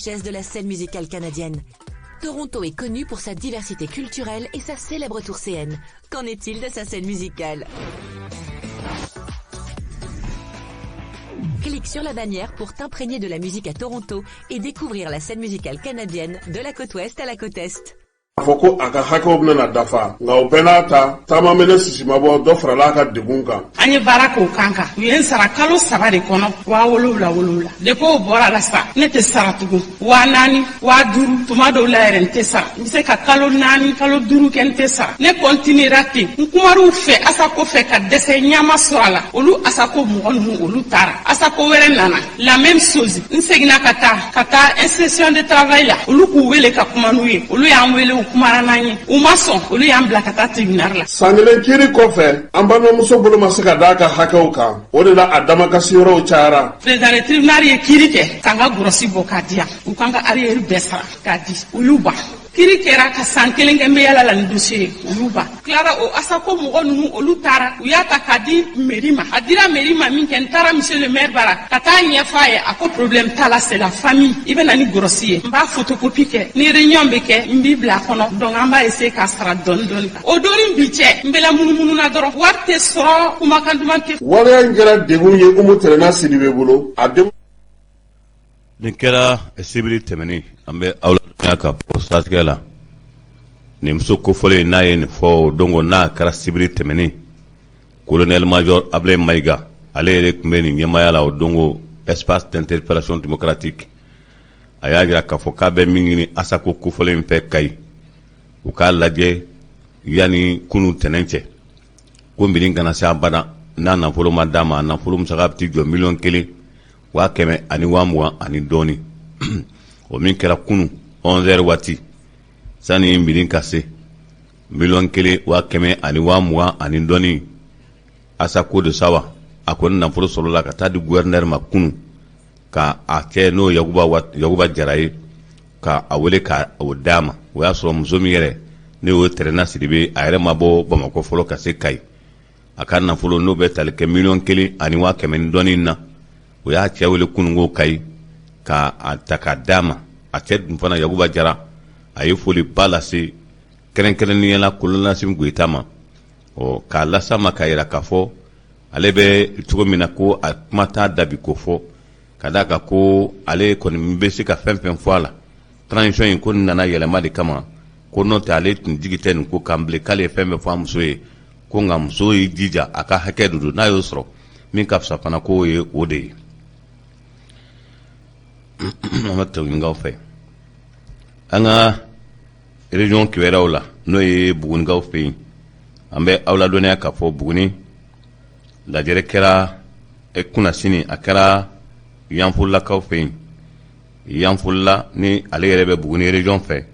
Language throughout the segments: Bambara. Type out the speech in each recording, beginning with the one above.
Richesse de la scène musicale canadienne. Toronto est connue pour sa diversité culturelle et sa célèbre tour CN. Qu'en est-il de sa scène musicale? Clique sur la bannière pour t'imprégner de la musique à Toronto et découvrir la scène musicale canadienne de la côte ouest à la côte est. A fɔ ko a ka hakɛw bɛna dafa, nka o bɛɛ n'a ta, taama mɛnɛ sisi ma bɔ, dɔ farala a ka degun kan. An ye baara k'o kan kan, u ye n sara kalo 3 de kɔnɔ, 7000 7000. Depuis o bɔra la sa, ne tɛ sara tugun. 4000, 5000, tuma dɔw la yɛrɛ n tɛ sara. N bɛ se ka kalo 4, kalo 5 kɛ, n tɛ sara. Ne kɔntinera ten, n kumar'u fɛ ASACO fɛ ka dɛsɛ, ɲama sɔrɔ a la. Olu ASACO mɔgɔ ninnu, olu taara, ASACO wɛrɛ nana, la même chose. N seginna ka taa inspection de travail la, olu k'u wele ka kuma n'u ye. Olu y'an wele, u kumara n'an ye, u ma sɔn, olu y'an bila ka taa tribunal la. San kelen kiiri kɔfɛ, an balimamuso bolo ma se ka d'a ka hakɛw kan. O de la, a damakasi yɔrɔw cayara. Président de tribunal ye kiiri kɛ k'an ka grosse bɔ k'a di yan, u k'an ka arriéré bɛɛ sara k'a di. U y'u ban. Kiiri kɛra ka san kelen kɛ, n bɛ yala la ni dossier ye, u y'u ban. Tilara o ASACO mɔgɔ ninnu, olu taara, u y'a ta k'a di mairie ma. A dira mairie ma min kɛ, n taara monsieur le maire bara ka taa ɲɛfɔ a ye. A ko problème t'a la, c'est la famille, i bɛ na ni grosse ye, n b'a photocopie kɛ, ni réunion bɛ kɛ, n b'i bila a kɔnɔ. Donc an b'a essayer k'a sara dɔɔni dɔɔni. O dorin bi cɛ, n bɛ la munumunu na dɔrɔn, wari tɛ sɔrɔ, kumakan duman tɛ. Waleya in kɛra degun ye Umu Tɛrɛna Sidibe bolo, a denw. Nin kɛra sibiri tɛmɛnen. An bɛ aw ladɔnniya ka fɔ siratigɛ la, nin muso kofɔlen n'a ye nin fɔ o don, n'a kɛra sibiri tɛmɛnen, colonel major Ablaye Mayiga, ale yɛrɛ tun bɛ nin ɲɛmaaya la o don, espace d'interpellation démocratique. A y'a jira k'a fɔ k'a bɛ min ɲini ASACO kofɔlen fɛ Kayi, u k'a lajɛ yanni kunu tɛnɛn cɛ, ko miiri kana se abada n'a nafolo ma d'a ma. A nafolo musaka bɛ t'i jɔ 1 120 000 ani dɔɔni. O min kɛra kunu 11 heures waati, sani miiri ka se, 1 120 000 ani dɔɔni, ASACO de sawa, a kɔni nafolo sɔrɔla ka taa di gouverneur ma kunu, ka a cɛ n'o Yakuba Jara ye, ka a wele ka o d'a ma. O y'a sɔrɔ muso min yɛrɛ ne y'o Tɛrɛna Sidibe, a yɛrɛ ma bɔ Bamakɔ fɔlɔ ka se Kayi. A ka nafolo n'o bɛ tali kɛ 1 100 000 ni dɔɔni na, o y'a cɛ wele kununko Kayi ka a ta k'a d'a ma. A cɛ dun fana, Yakuba Jara, a ye foliba lase kɛrɛnkɛrɛnnenya la colonel Asimi Goyita ma, ɔ k'a las'a ma k'a yira k'a fɔ ale bɛ cogo min na, ko a kuma t'a dabi ko fɔ ka d'a kan ko ale kɔni bɛ se ka fɛn fɛn fɔ a la transition in ko nin nana yɛlɛma de kama, ko n'o tɛ ale tun jigi tɛ nin ko kan bilen, k'ale ye fɛn bɛɛ fɔ a muso ye, ko nka muso y'i jija, a ka hakɛ de don, n'a y'o sɔrɔ min ka fisa fana, k'o ye o de ye. An bɛ tɛmɛnkaw fɛ an ka région kibaruyaw la, n'o ye Bugunikaw fɛ yen. An bɛ aw ladɔnniya k'a fɔ Buguni lajɛrɛ kɛra kunnasini, a kɛra Yanfolilakaw fɛ yen. Yanfolila ni ale yɛrɛ bɛ Buguni région fɛ,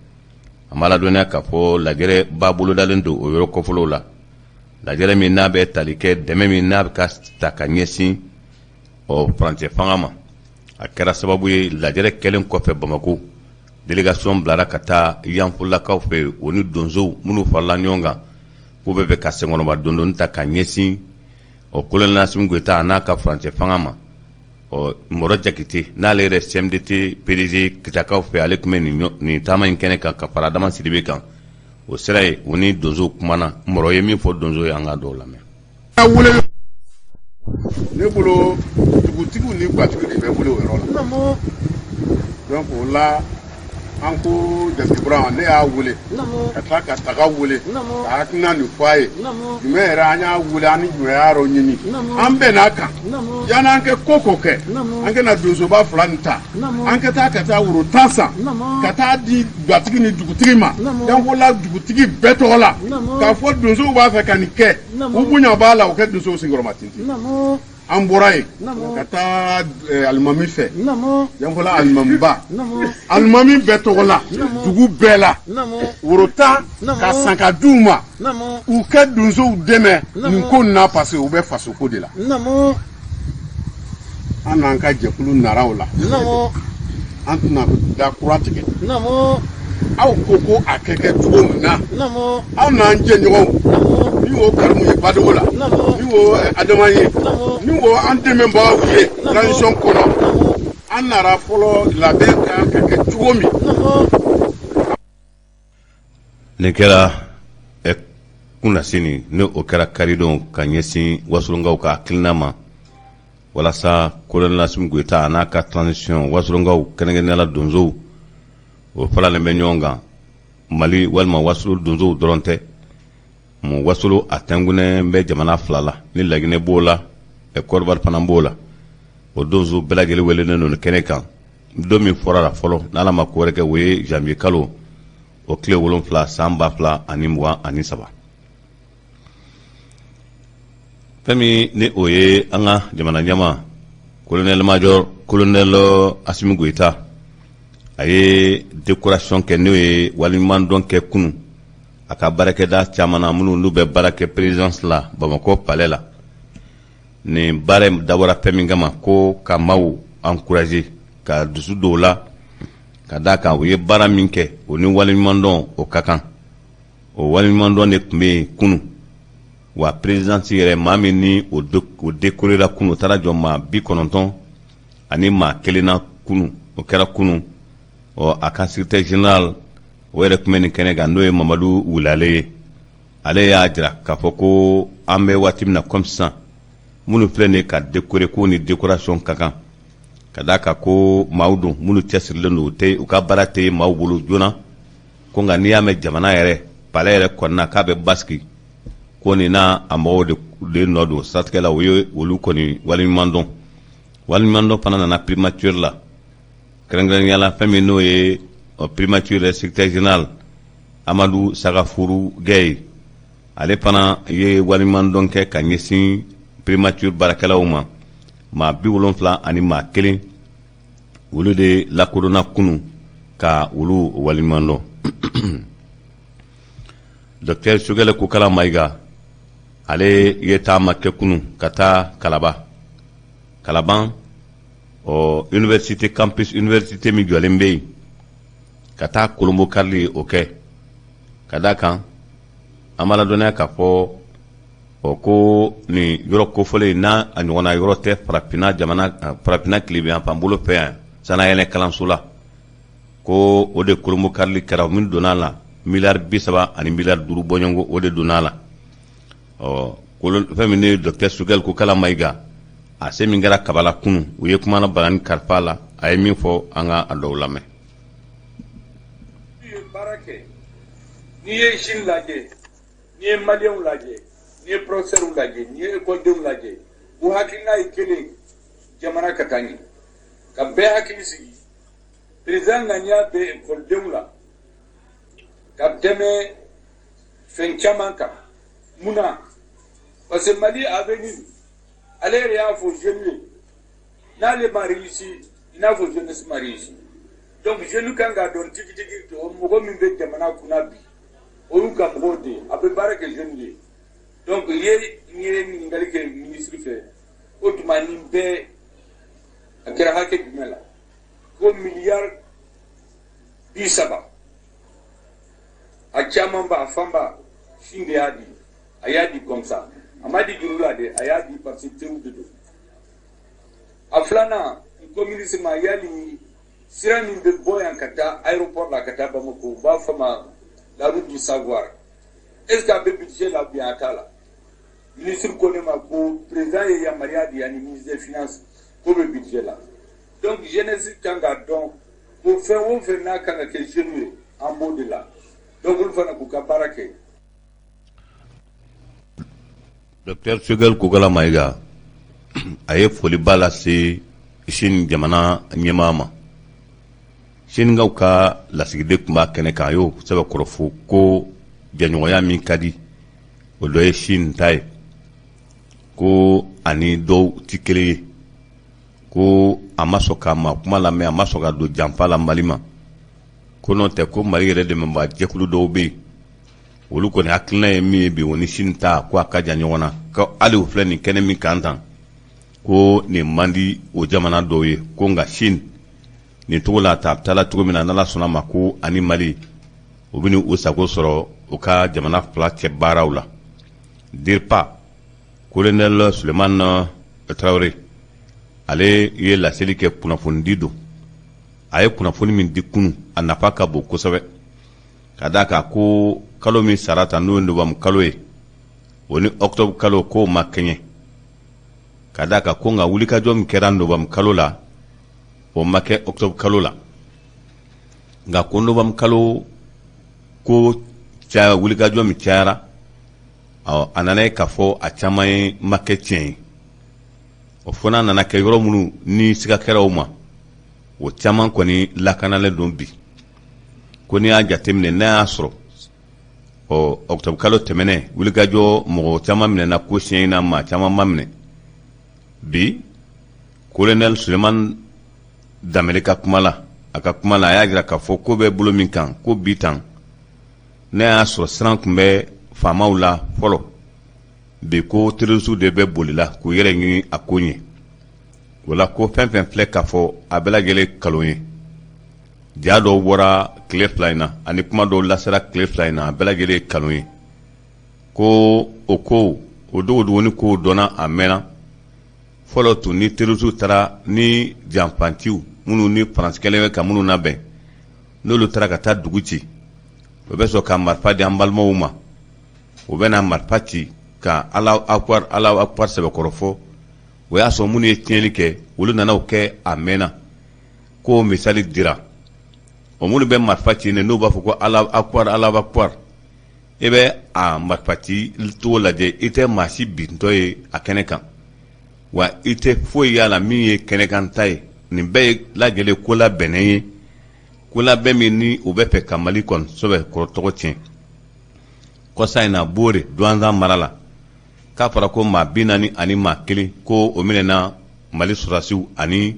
an b'a ladɔnniya k'a fɔ lajɛrɛ ba bolodalen don o yɔrɔ kɔfɔlɔw la, lajɛrɛ min n'a bɛ tali kɛ dɛmɛ min n'a bɛ ka ta ka ɲɛsin ɔ furancɛ fanga ma. A kɛra sababu ye, lajɛrɛ kɛlen kɔfɛ Bamakɔ, délégation bilara ka taa Yanfolilakaw fɛ yen, o ni donsow minnu farala ɲɔgɔn kan k'u bɛ fɛ ka senkɔrɔba dondoni ta ka ɲɛsin ɔ colonel Asimi Goyita a n'a ka furancɛ fanga ma. Ɔ Mɔrɔ Jakite, n'ale yɛrɛ CMDT PDG Kitakaw fɛ, ale tun bɛ nin taama in kɛnɛ kan ka fara Adama Sidibe kan. O sera yen, o ni donsow kumana. Mɔrɔ ye min fɔ donso ye, an ka dɔw lamɛn. Ne bolo, dugutigiw ni gatigiw de bɛ wele o yɔrɔ la. Donc o la, an ko Jatibura, ne y'a wele ka tila ka taga wele ka hakilina nin fɔ a ye. Jumɛn yɛrɛ, an y'a wele, an ni jumɛn y'a yɔrɔ ɲini, an bɛnn'a kan yanni an kɛ ko ko kɛ, an kɛna donsoba fila nin ta, an ka taa ka taa woro 10 san ka taa di gatigi ni dugutigi ma, Yanfolila dugutigi bɛɛ tɔgɔ la, k'a fɔ donsow b'a fɛ ka nin kɛ, u bonya b'a la, u kɛ donsow senkɔrɔma tintin. An bɔra yen ka taa alimami fɛ, Yanfolila alimamiba, alimami bɛɛ tɔgɔ la, dugu bɛɛ la, woro 10 ka san ka di u ma, u kɛ donsow dɛmɛ nin ko nin na, parce que u bɛ fasoko de la. An n'an ka jɛkulu nara o la, an tɛna da kura tigɛ. Aw ko ko a kɛ kɛ cogo min na, aw n'an jɛɲɔgɔnw, ni o Karimu ye Badogo la, ni o Adama ye, ni o an dɛmɛbagaw ye transition kɔnɔ, an An nara fɔlɔ labɛn kan ka kɛ cogo min. Nin kɛra kunnasini ni o kɛra karidon ka ɲɛsin wasolonkaw ka hakilina ma walasa kolonɛli Asimi Goyita a n'a ka transition wasolonkaw kɛrɛnkɛrɛnnenya la donsow o faralen bɛ ɲɔgɔn kan Mali walima wasolo donsow dɔrɔn tɛ mun wasolo a tɛnkunnen bɛ jamana fila la ni Laginɛ b'o la Kɔdiwari fana b'o la o donso bɛɛ lajɛlen welelen don kɛnɛ kan don min fɔra la fɔlɔ n'Ala ma ko wɛrɛ kɛ o ye janvier kalo o tile 7 san 2023. Fɛn min ni o ye an ka jamana ɲɛmaa colonel major colonel Asimi Goyita a ye décoration kɛ n'o ye waleɲumandɔn kɛ kunun a ka baarakɛda caman na minnu n'u bɛ baara kɛ présidence la Bamakɔ palais la. Nin baara in dabɔra fɛn min kama ko ka maaw encourager ka dusu don u la ka d'a kan u ye baara min kɛ o ni waleɲumandɔn o ka kan. O waleɲumandɔn de tun bɛ yen kunun wa présidence yɛrɛ maa min ni o décorera kunun o taara jɔ maa 91 na kunun o kɛra kunun. Ɔ a ka secrétaire général o yɛrɛ tun bɛ nin kɛnɛ kan n'o ye Mamadu Wulale ye. Ale y'a jira k'a fɔ ko an bɛ waati min na comme sisan minnu filɛ nin ye ka décorer ko ni décoration ka kan ka d'a kan ko maaw don minnu cɛsirilen don u tɛ u ka baara tɛ maaw bolo joona ko nka n'i y'a mɛn jamana yɛrɛ palais yɛrɛ kɔnɔna k'a bɛ basigi ko nin n'a a mɔgɔw de nɔ don siratigɛ la u ye olu kɔni waleɲuman dɔn. Waleɲumandɔn fana nana primature la kɛrɛnkɛrɛnnenya la fɛn min n'o ye primature yɛrɛ secrétaire général Amadu Sagafuru Gɛye ale fana ye waleɲumandɔn kɛ ka ɲɛsin primature baarakɛlaw ma maa 71 olu de lakodɔnna kunun ka olu waleɲumandɔn. Docteur Sogɛli Kokala Mayiga ale ye taama kɛ kunun ka taa Kalaba Kalaban ɔ université campus université min jɔlen bɛ yen ka taa kolonbokarili o kɛ ka d'a kan an b'a ladɔnniya k'a fɔ ɔ ko nin yɔrɔ kofɔlen n'a a ɲɔgɔnna yɔrɔ tɛ farafinna jamana farafinna tilebinyanfan bolo fɛ yan sannayɛlɛn kalanso la ko o de kolonbokarili kɛra min donna a la miliyari 30 ani miliyari 5 bɔɲɔgɔnko o de donna a la. Ɔ fɛn min ne docteur Sogɛli Kokala Mayiga a se min kɛra Kabala kunun u ye kumana balani kalifa la a ye min fɔ an ka a dɔw lamɛn. Ye baara kɛ n'i ye Chine lajɛ n'i ye maliyɛnw lajɛ n'i ye professeurs lajɛ n'i ye ekɔlidenw lajɛ u hakilina ye kelen jamana ka taa ɲɛ ka bɛɛ hakili sigi président ŋaniya bɛ ekɔlidenw la ka dɛmɛ fɛn caman kan mun na parce que Mali avenir ale yɛrɛ y'a fɔ jeune ye n'ale ma réussi i n'a fɔ jeunesse ma réussi donc jeune kan k'a dɔn tigitigi o mɔgɔ min bɛ jamana kunna bi o y'u ka mɔgɔw de ye a bɛ baara kɛ jeune de ye donc i ye n ye ɲininkali kɛ ministre fɛ o tuma nin bɛɛ a kɛra hakɛ jumɛn la ko miliyari 30 a caman ba a fanba Chine de y'a di a y'a di comme ça a ma di juru la dɛ a y'a di parce que teriw de don a filanan n ko ministre ma yali sira min bɛ bɔ yan ka taa aéroport la ka taa Bamako u b'a fɔ ma la route du savoir est ce que a bɛ budget la ou bien a t'a la ministre ko ne ma ko président ye yamaruya di ani ministre des finances k'o bɛ budget la donc jeunesse kan k'a dɔn ko fɛn o fɛn n'a kan ka kɛ jeune ye an b'o de la donc olu fana k'u ka baara kɛ. Docteur Sogɛli Kokala Mayiga a ye foliba lase Chine jamana ɲɛmaa ma. Chinekaw ka lasigiden tun b'a kɛnɛ kan a y'o sɛbɛkɔrɔ fo ko jɛɲɔgɔnya min ka di o dɔ ye Chine ta ye ko ani dɔw tɛ kelen ye ko a ma sɔn ka maa kuma lamɛn a ma sɔn ka don janfa la Mali ma ko n'o tɛ ko Mali yɛrɛ dɛmɛbaa jɛkulu dɔw bɛ yen olu kɔni hakilina ye min ye bi o ni Chine ta ko a ka jan ɲɔgɔn na ko hali u filɛ nin kɛnɛ min kan tan ko nin man di o jamana dɔw ye ko nka Chine nin cogo la ta a taala cogo min na n'Ala sɔnna ma ko ani Mali u bɛ u sago sɔrɔ u ka jamana fila cɛ baaraw la DIRPA colonel Sulemani Tarawele Ale ye laseli kɛ, kunnafonidi don. A ye kunnafoni min di kunun, a nafa ka bon kosɛbɛ, ka d'a kan ko kalo min sara ta, n'o ye nowanburu kalo ye, o ni ɔkutɔburu kalo k'o ma kɛɲɛ, ka d'a kan ko nka wulikajɔ min kɛra nowanburu kalo la, o ma kɛ ɔkutɔburu kalo la. Nka ko nowanburu kalo ko caya, wulikajɔ min cayara, ɔ a nana ye k'a fɔ a caman ye ma kɛ tiɲɛ ye. O fo n'a nana kɛ yɔrɔ minnu ni siga kɛra o ma, o caman kɔni lakanalen don bi. Ko n'i y'a jateminɛ, n'a y'a sɔrɔ ɔ ɔkutɔburu kalo tɛmɛnen wulikajɔ mɔgɔ caman minɛna, ko siɲɛ in na maa caman ma minɛ bi. Kolonɛli Sulemani Danbɛlɛ ka kuma la, a ka kuma la, a y'a jira k'a fɔ ko bɛ bolo min kan, ko bi tan, n'a y'a sɔrɔ siran tun bɛ faamaw la fɔlɔ, bi ko terorisiw de bɛ boli la k'u yɛrɛ ɲini a ko ɲɛ. O la ko fɛn fɛn filɛ k'a fɔ, a bɛɛ lajɛlen kalon ye. Ja dɔw bɔra tile 2 in na ani kuma dɔw lasera tile 2 in na, a bɛɛ lajɛlen ye kalon ye. Ko o ko o dogodogoni kow dɔnna a mɛnna. Fɔlɔ tun, ni terorisiw taara ni janfanciw minnu ni Faransi kɛlen bɛ ka minnu labɛn, n'olu taara ka taa dugu ci, o bɛ sɔrɔ ka marifa di an balimaw ma. O bɛ na marifa ci ka Alahu akubar, Alahu akubar sɛbɛkɔrɔ fɔ. O y'a sɔrɔ minnu ye tiɲɛni kɛ, olu nana o kɛ a mɛnna. Ko misali dira, o minnu bɛ marifa ci, n'u b'a fɔ ko Alahu akubar, Alahu akubar, e bɛ a marifa ci cogo lajɛ, i tɛ maa si bintɔ ye a kɛnɛ kan, wa i tɛ foyi y'a la min ye kɛnɛkan ta ye. Nin bɛɛ ye lajɛlen ko labɛnnen ye, ko labɛn min ni u bɛ fɛ ka Mali kɔni sɛbɛkɔrɔ tɔgɔ tiɲɛ. Kɔsa in na, Bore Duwanzan mara la, k'a fɔra ko maa 41 ko o minɛna Mali sɔrɔdasiw ani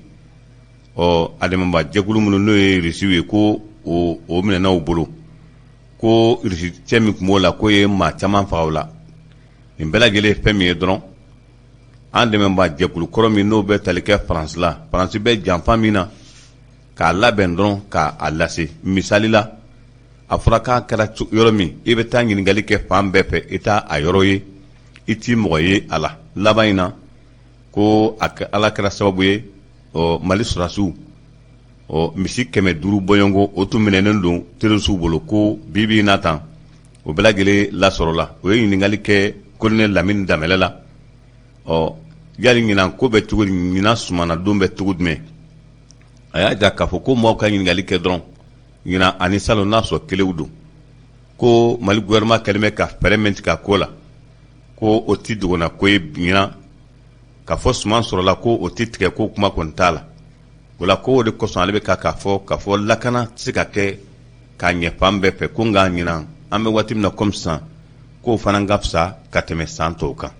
ɔ a dɛmɛbaa jɛkulu minnu n'o ye Irisiw ye, ko o minɛna u bolo, ko Irisi cɛ min tun b'o la, k'o ye maa caman faga o la. Nin bɛɛ lajɛlen ye fɛn min ye dɔrɔn, an dɛmɛbaa jɛkulu kɔrɔ min n'o bɛ tali kɛ Faransi la, Faransi bɛ janfa min na k'a labɛn dɔrɔn k'a lase. Misali la, a fɔra k'a kɛra yɔrɔ min, i bɛ taa ɲininkali kɛ fan bɛɛ fɛ, i t'a a yɔrɔ ye, i t'i mɔgɔ ye a la. Laban in na, ko a Ala kɛra sababu ye, ɔ Mali sɔrɔdasiw, ɔ misi 500 bɔɲɔgɔnko, o tun minɛnen don terorisiw bolo, ko bi bi in na tan, o bɛɛ lajɛlen lasɔrɔla. O ye ɲininkali kɛ kolonɛli Lamini Danbɛlɛ la, ɔ yali ɲinan ko bɛ cogo di, ɲinan sumana don bɛ cogo jumɛn? A y'a jira k'a fɔ ko maaw ka ɲininkali kɛ dɔrɔn, ɲinan ani salon n'a sɔrɔ kelenw don. Ko Mali gouvernement kɛlen bɛ ka fɛɛrɛ min tigɛ a ko la, ko o tɛ dogona ko ye. Ɲinan k'a fɔ suman sɔrɔla, ko o tɛ tigɛ, ko kuma kɔni t'a la. O la ko o de kosɔn ale bɛ ka k'a fɔ k'a fɔ lakana tɛ se ka kɛ k'a ɲɛ fan bɛɛ fɛ, ko nka ɲinan an bɛ waati min na komi sisan, k'o fana ka fisa ka tɛmɛ san tɔw kan.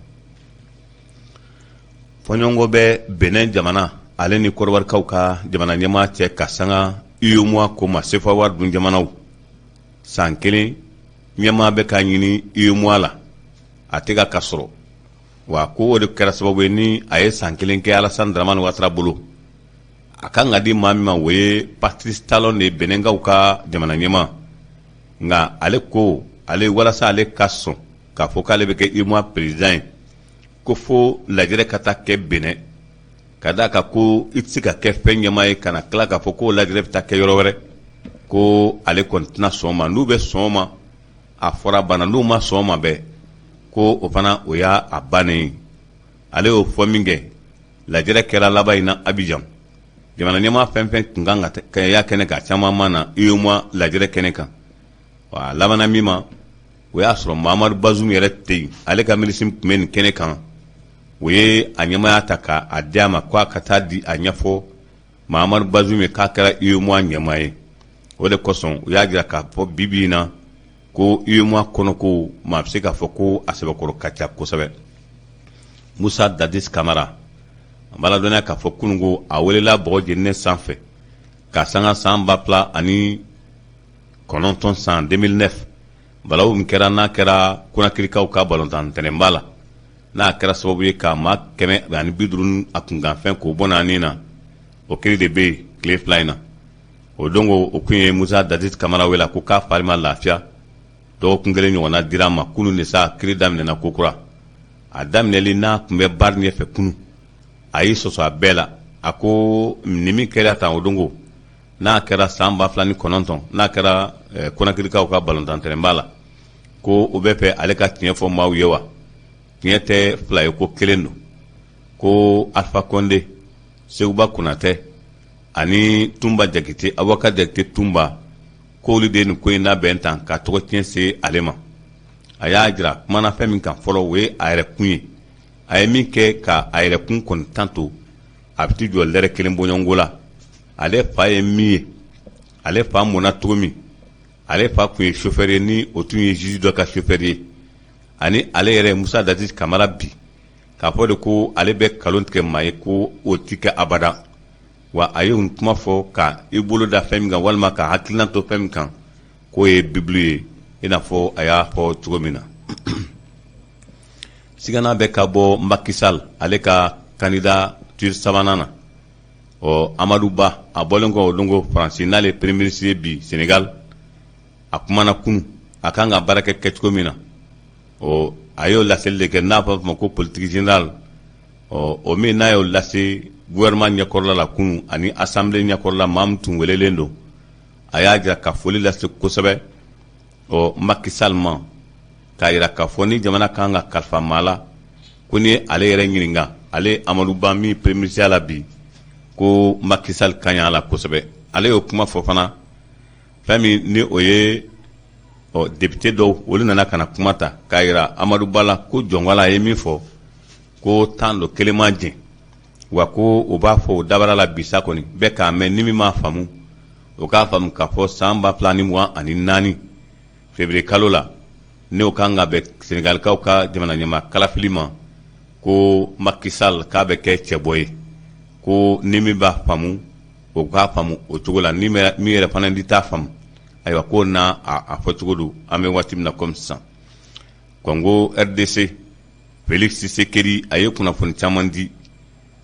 Fɔɲɔgɔnkɔ bɛ Benin jamana ale ni Kɔdiwarikaw ka jamana ɲɛmaa cɛ ka sanga UEMOA ko ma, CFA wari dun jamanaw. San kelen ɲɛmaa bɛ ka ɲini UEMOA la, a tɛ ka ka sɔrɔ wa. Ko o de kɛra sababu ye ni a ye san kelen kɛ Alassane Dramane Ouattara bolo. A kan ka di maa min ma, o ye Patrice Talon de ye, Beninkaw ka jamana ɲɛmaa. Nka ale ko ale walasa ale ka sɔn k'a fɔ k'ale bɛ kɛ UEMOA président ye, ko fo lajɛrɛ ka taa kɛ Benin, ka d'a kan ko i tɛ se ka kɛ fɛn ɲɛmaa ye ka na tila k'a fɔ k'o lajɛrɛ bɛ taa kɛ yɔrɔ wɛrɛ. Ko ale kɔni tɛna sɔn ma. N'u bɛ sɔn ma, a fɔra banna, n'u ma sɔn ma bɛɛ, ko o fana o y'a a bannen ye. Ale y'o fɔ min kɛ, lajɛrɛ kɛra laban in na Abidjan. Jamana ɲɛmaa fɛn fɛn tun kan ka y'a kɛnɛ kan, caman ma na UEMOA lajɛrɛ kɛnɛ kan. Wa a labanna min ma, o y'a sɔrɔ Mahamadu Bazum yɛrɛ tɛ yen. Ale ka minisiri tun bɛ nin kɛnɛ kan, o ye a ɲɛmaaya ta k'a di a ma, k'a ka taa di a ɲɛfɔ Mahamadu Bazum ye k'a kɛra UEMOA ɲɛmaa ye. O de kosɔn u y'a jira k'a fɔ bi bi in na ko UEMOA kɔnɔko, maa bɛ se k'a fɔ ko a sɛbɛkɔrɔ ka ca kosɛbɛ. Musa Dadis Kamara, an b'a ladɔnniya k'a fɔ kununko a welela bɔgɔ jeninen sanfɛ ka sanga san 2009 san 2009 balawu min kɛra, n'a kɛra Konakirikaw ka balontan tɛnɛnba la, n'a kɛra sababu ye ka maa 150 a kunkanfɛn k'o bɔ naani na. O kiri de bɛ yen tile 2 in na. O don o kun ye Musa Dadis Kamara wele ko k'a fari ma lafiya. Dɔgɔkun kelen ɲɔgɔnna dira a ma. Kunun de sa kiri daminɛna kokura. A daminɛli n'a tun bɛ barre ɲɛfɛ kunun, a y'i sɔsɔ a bɛɛ la. A ko nin min kɛra tan o don ko n'a kɛra san 2009, n'a kɛra Konakirikaw ka balontan tɛrɛnba la, ko o bɛ fɛ ale ka tiɲɛ fɔ maaw ye wa? Tiɲɛ tɛ fila ye, ko kelen don. Ko Alifa Kɔnde, Seguba Konatɛ ani Tunba Jakite, Abubakar Jakite Tunba, k'olu de ye nin ko in labɛn tan ka tɔgɔ tiɲɛ se ale ma. A y'a jira kumana fɛn min kan fɔlɔ, o ye a yɛrɛ kun ye. A ye min kɛ ka a yɛrɛ kun kɔni tan to, a bɛ t'i jɔ lɛrɛ kelen bɔɲɔgɔnko la. Ale fa ye min ye, ale fa mɔna cogo min, ale fa tun ye chauffeur ye, ni o tun ye juge dɔ ka chauffeur ye, ani ale yɛrɛ Musa Dadis Kamara bi k'a fɔ de ko ale bɛ nkalon tigɛ maa ye, ko o ti kɛ abada. Wa a ye nin kuma fɔ ka i bolo da fɛn min kan walima ka hakilina to fɛn min kan, k'o ye Bibulu ye, i n'a fɔ a y'a fɔ cogo min na. Sigana bɛ ka bɔ Macky Sall ale ka candidature sabanan na. Ɔ Amadu Ba, a bɔlen kɔ o don ko Faransi, n'ale ye premier ministre ye bi Senegal, a kumana kunu a kan ka baara kɛ kɛcogo min na. Ɔ a y'o laseli de kɛ, n'a fɔ ma ko politique générale. Ɔ o min n'a y'o lase gouvernement ɲɛkɔrɔla la kunu ani assemblée ɲɛkɔrɔla, maa min tun welelen don, a y'a jira ka foli lase kosɛbɛ ɔ Macky Sall ma, k'a jira k'a fɔ ni jamana kan ka kalifa maa la, ko ni ale yɛrɛ ɲininka, ale Amadu Ba min premier ministre la bi, ko Macky Sall ka ɲi a la kosɛbɛ. Ale y'o kuma fɔ fana. Fɛn min ni o ye ɔ député dɔw, olu nana ka na kuma ta k'a jira Amadu Ba la ko jɔnkala ye min fɔ, ko tan don kelen ma jɛn wa, ko o b'a fɔ o dabara la bi sa kɔni bɛɛ k'a mɛn. Ni min m'a faamu, o k'a faamu k'a fɔ san 2024 février kalo la, n'o kan ka bɛn Senegalikaw ka jamana ɲɛmaa kalafili ma, ko Macky Sall k'a bɛ kɛ cɛbɔ ye. Ko ni min b'a faamu, o k'a faamu o cogo la. Ni min yɛrɛ fana di t'a faamu, ayiwa, ko n'a a fɔ cogo don. An bɛ waati min na komi sisan, Congo RDC, Félix Tshisekedi a ye kunnafoni caman di,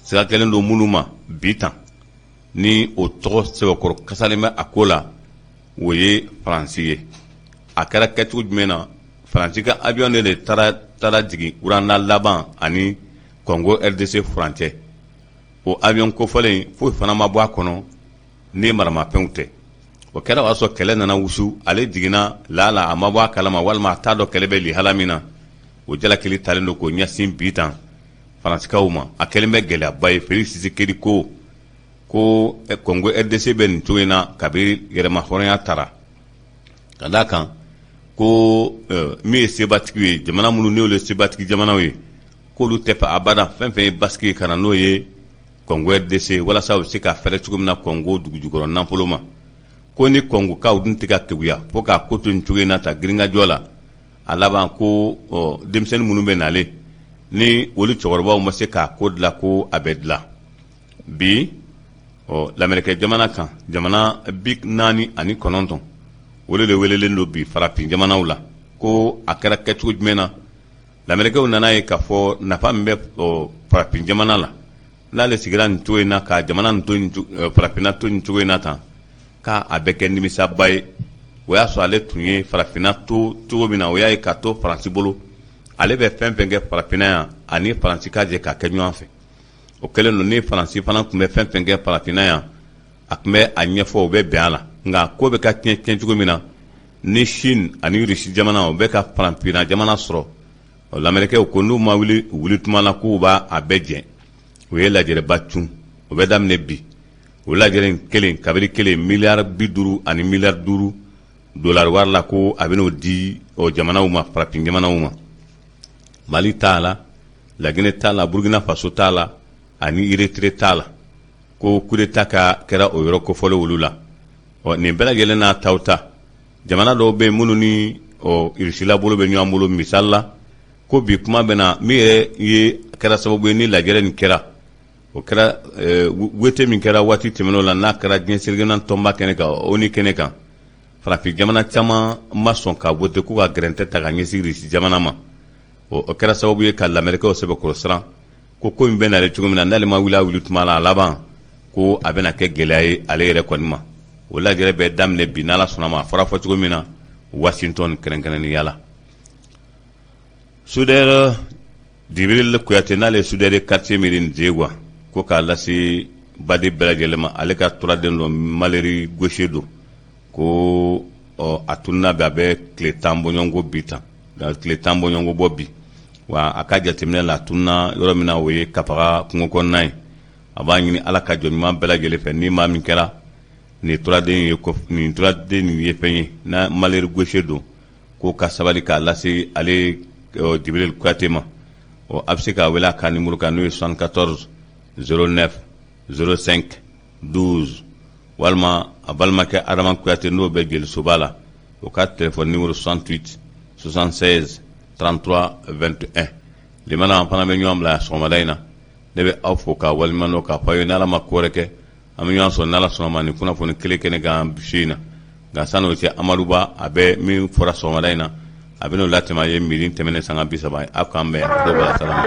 siga kɛlen don minnu ma bi tan, ni o tɔgɔ sɛbɛkɔrɔ kasalen bɛ a ko la, o ye Faransi ye. A kɛra kɛcogo jumɛn na? Faransi ka avion de taara jigin Rwanda laban ani Congo RDC furancɛ. O avion kofɔlen, foyi fana ma bɔ a kɔnɔ ni maramafɛnw tɛ. O kɛra o y'a sɔrɔ kɛlɛ nana wusu. Ale jiginna lala a ma bɔ a kalama walima a t'a dɔn kɛlɛ bɛ lihala min na. O jalakili talen don k'o ɲɛsin bi tan Faransikaw ma. A kɛlen bɛ gɛlɛyaba ye. Félix Tshisekedi ko Congo RDC bɛ nin cogo in na kabiri yɛrɛmahɔrɔnya tara, ka d'a kan ko min ye sebatigi ye, jamana minnu n'olu ye sebatigi jamanaw ye, k'olu tɛ fɛ abada fɛn fɛn ye basigi ka na n'o ye Congo RDC, walasa u bɛ se ka fɛrɛ cogo min na Congo dugujukɔrɔ nafolo ma. Ko ni Congokaw dun tɛ ka keguya fo k'a ko to nin cogo in na ta girinkajɔ la, a laban ko denmisɛnnin minnu bɛ nalen, ni olu cɛkɔrɔbaw ma se k'a ko dilan, ko a bɛ dilan bi. Ɔ Lamerikɛ jamana kan, jamana 49, olu de welelen don bi farafin jamanaw la. Ko a kɛra kɛcogo jumɛn na? Lamerikɛw nana ye k'a fɔ nafa min bɛ farafin jamana la, n'ale sigira nin cogo in na ka jamana to farafinna to nin cogo in na tan, k'a a bɛ kɛ nimisaba ye. O y'a sɔrɔ ale tun ye farafinna to cogo min na, o y'a ye ka to Faransi bolo. Ale bɛ fɛn fɛn kɛ farafinna yan, ani Faransi ka jɛ ka kɛ ɲɔgɔn fɛ. O kɛlen don ni Faransi fana tun bɛ fɛn fɛn kɛ farafinna yan, a tun bɛ a ɲɛfɔ, o bɛ bɛn a la. Nka ko bɛ ka tiɲɛ tiɲɛ cogo min na, ni Chine ani Russie jamana, o bɛ ka farafinna jamana sɔrɔ, Lamerikɛw ko n'u ma wuli wuli tuma la, k'u b'a a bɛɛ jɛ. U ye lajɛrɛba cun, o bɛ daminɛ bi. O lajɛrɛ in kelen kabiri kelen miliyari 50 ani miliyari 5 dolari wari la, ko a bɛn'o di o jamanaw ma, farafin jamanaw ma. Mali t'a la, Laginɛ t'a la, Burukina Faso t'a la ani Eritire t'a la. Ko coup d'état ka kɛra o yɔrɔ kofɔlen olu la. Ɔ nin bɛɛ lajɛlen n'a taw ta, jamana dɔw bɛ yen minnu ni ɔ Irisila bolo bɛ ɲɔgɔn bolo. Misali la, ko bi kuma bɛ na min yɛrɛ ye kɛra sababu ye ni lajɛrɛ nin kɛra, o kɛra wote min kɛra waati tɛmɛnenw la, n'a kɛra diɲɛ seleke tɔnba kɛnɛ kan, ONU kɛnɛ kan, farafin jamana caman ma sɔn ka wote k'u ka gɛrɛntɛ ta ka ɲɛsin Irisi jamana ma. O kɛra sababu ye ka Lamerikɛw sɛbɛkɔrɔ siran ko in bɛ nalen cogo min na, n'ale ma wuli a wuli tuma la, a laban ko a bɛna kɛ gɛlɛya ye ale yɛrɛ kɔni ma. O lajɛrɛ bɛ daminɛ bi n'Ala sɔnna ma, a fɔra fɔ cogo min na Washington kɛrɛnkɛrɛnnenya la. Soudeur Djibril Kuyate, n'ale ye soudeur ye quartier Mirindi Zegwa, ko k'a lase baden bɛɛ lajɛlen ma. Ale ka turaden don, Maleri Gaucher don, ko ɔ a tununa bi, a bɛ tile 10 bɔɲɔgɔnko bi tan, tile 10 bɔɲɔgɔnko bɔ bi. Wa a ka jateminɛ la, a tununa yɔrɔ min na, o ye Kafaga kungo kɔnɔna ye. A b'a ɲini Ala ka jɔn ɲuman bɛɛ lajɛlen fɛ, ni maa min kɛra nin turaden ye, nin turaden nin ye fɛn ye na Maleri Gaucher don, k'o ka sabali k'a lase ale Jibril Kuyate ma. Ɔ a bɛ se k'a wele a ka nimoro kan, n'o ye 74 09 05 12, walima a balimakɛ Adama Kuyate, n'o bɛ jelisoba la, o ka téléphone numéro 68 76 33 21. Limana, an fana bɛ ɲɔgɔn bila sɔgɔmada in na. Ne bɛ aw fo k'a waleɲuman dɔn, k'a fɔ aw ye n'Ala ma ko wɛrɛ kɛ, an bɛ ɲɔgɔn sɔrɔ n'Ala sɔnna ma nin kunnafoni kelen kɛnɛ kan su in na. Nka san'o cɛ, Amaduba, a bɛ min fɔra sɔgɔmada in na, a bɛ n'o latɛmɛ a ye midi tɛmɛnen sanga 30 ye. Aw k'an bɛn. Dɔw b'a salama.